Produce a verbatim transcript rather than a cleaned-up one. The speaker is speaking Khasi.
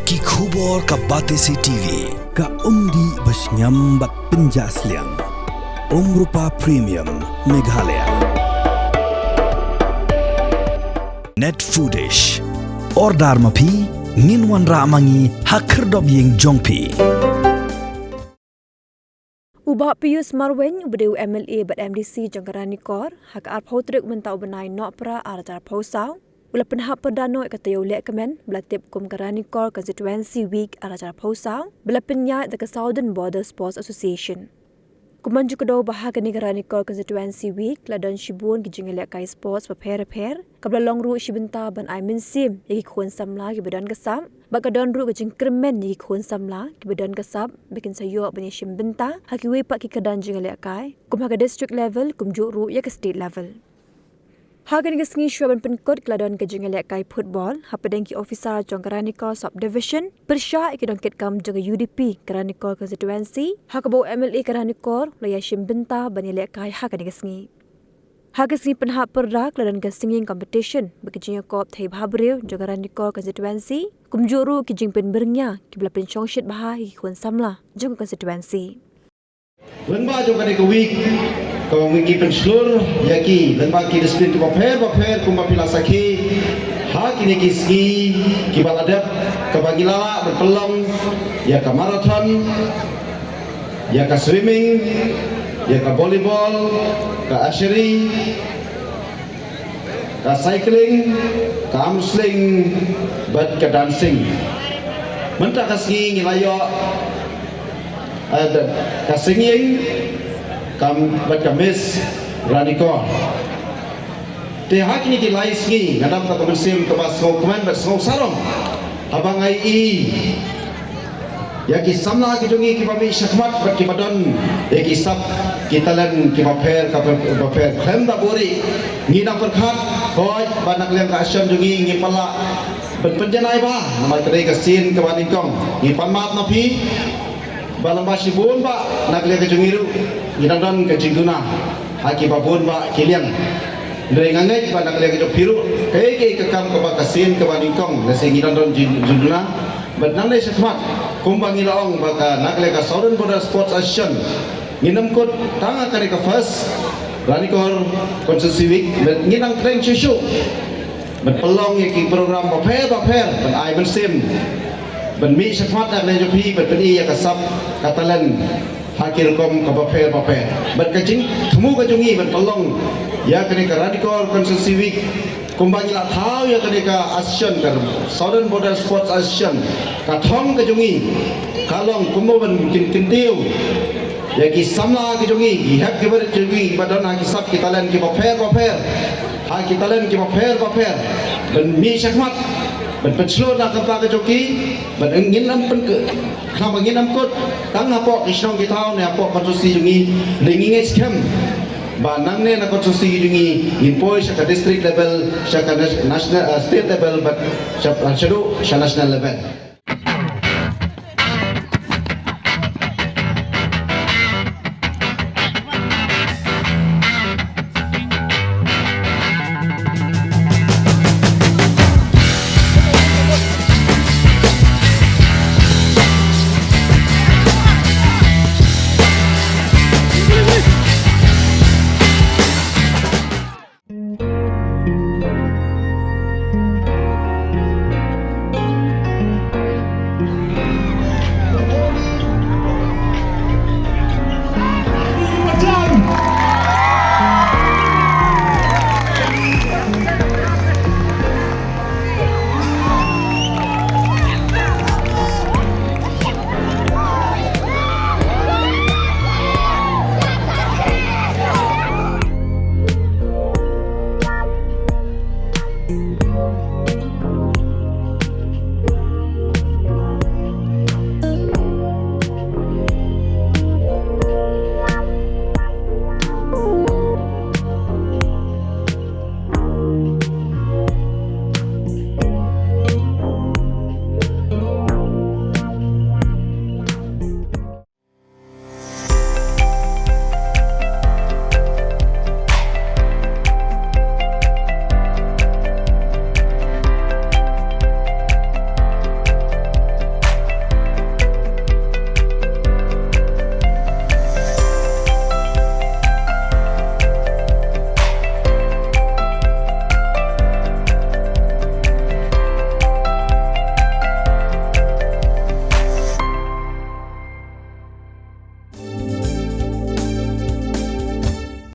Ki khubor ka Batesi T V. Ka umdih ba shngiam bad pynjah sliang. Umrupa Premium Meghalaya. Net Foodish. Order ma phi, ngin wanrah ma ngi ha khyrdop ïing jong phi. U Bah Pius Marwein, uba dei u M L A bad M D C jong ka Ranikor, ha ka arphew tarik mynta u bnai Nohprah arhajar arphew saw, u la pynhap pyrda noh ïa ka taïew lehkmen ba la tip kum ka Ranikor Constituency Week arhajar arphew saw, ba la pynïaid da ka Southern Border Sports Association. Kumba ju kdew ba ha kane ka Ranikor Constituency Week la don shibun ki jingïalehkai sports bapher bapher, kaba la long ruh shi bynta ban ai mynsiem ïa ki khun samla kiba don ka sap, bad ka don ruh ka jingkyrmen ïa ki khun samla kiba don ka sap ba kin sa ïoh ban ïashim bynta ha kiwei pat ki kyrdan jingïalehkai, kum ha ka district level kumjuh ruh ïa ka state level. Ha kane ka sngi shuwa ban pynkut ka la don ka jingïalehkai football hapdeng ki officer jong ka Ranikor Sub Division pyrshah ïa ki nongkitkam jong ka U D P ka Ranikor Constituency, ha kaba u M L A ka Ranikor u la ïashim bynta ban ïalehkai ha kane ka sngi. Ha ka sngi pynhap pyrda ka la don ka singing competition bad ka jingïakop thei bhabriew jong ka Ranikor Constituency, kumjuh ruh ki jingpynbyrngia kiba la pynshongshit bha ïa ki khun samla jong ka constituency. Lyngba jong kane ka week, ka week ki pynshlur ïa ki lyngba ki discipline kiba pher bapher kumba phi la sakhi ha kine ki sngi kiba la dep, kaba ngi la lah ban pynlong ïa ka marathon, ïa ka swimming, ïa ka volleyball, ka archery, ka cycling, ka arm wrestling bad ka dancing. Mynta ka sngi ngi la ïoh, eh, da-, ka singing, ka, bad ka Miss Ranikor. Te ha kine ki lai sngi nga dap ka mynsiem kaba sngewkmen bad sngewsarong haba nga ïohi ïa ki samla ki jong ngi kiba mih shakhmat bad kiba don ïa ki sap ki talent kiba pher, kiba pher. Khlem da buhrieh ngi nang pyrkhat, hooid, ba na ka liang ka Asian jong ngi ngim pat lah ban pynjanai bha namar ka dei ka sien kaba nyngkong. Ngi pan map na phi ba lyngba shibun ba na ka liang ka jong ngi ruh ngi dang don ka jingduna ha kiba bun ba ki liang. Hynrei nga ngeit ba na ka liang ka jong phi ruh, kaei kaei ka kam kaba ka sien kaba nyngkong, lehse ngi dang don jing-, jingduna. Bad nangne shakhmat, kumba ngi la ong ba ka na ka liang ka Southern Border Sports Association, ngin ym kut tang ha kane ka first Ranikor Constituency Week, bad ngin nang kren shuh shuh ban pynlong ïa ki program bapher bapher ban ai mynsiem, ban mih shakhmat na ka liang jong phi, ban pyni ïa ka sap ka talent ha ki rukom kaba pher bapher. Bad ka jingthmu ka jong ngi ban pynlong ïa kane ka Ranikor Constituency Week, kumba ngi la thaw ïa kane ka association, ka Southern Border Sports Association, ka thong ka jong ngi ka long kumno ban kin kyntiew ïa ki samla ki jong ngi, ki hep ki barit jong ngi kiba don ha ki sap ki talent kiba pher bapher, ha ki talent kiba pher bapher, ban mih shakhmat, ban pynshlur na ka bynta ka jong ki, ban ngin ym pynke-, khnang ba ngin ym kut tang hapoh ki shnong ki thaw ne hapoh constituency jong ngi, hynrei ngi ngeit skhem ba nangne na constituency jong ngi ngin poi sha ka district level, sha ka nas-, national, eh, state level, bad sha, shaduh sha national level.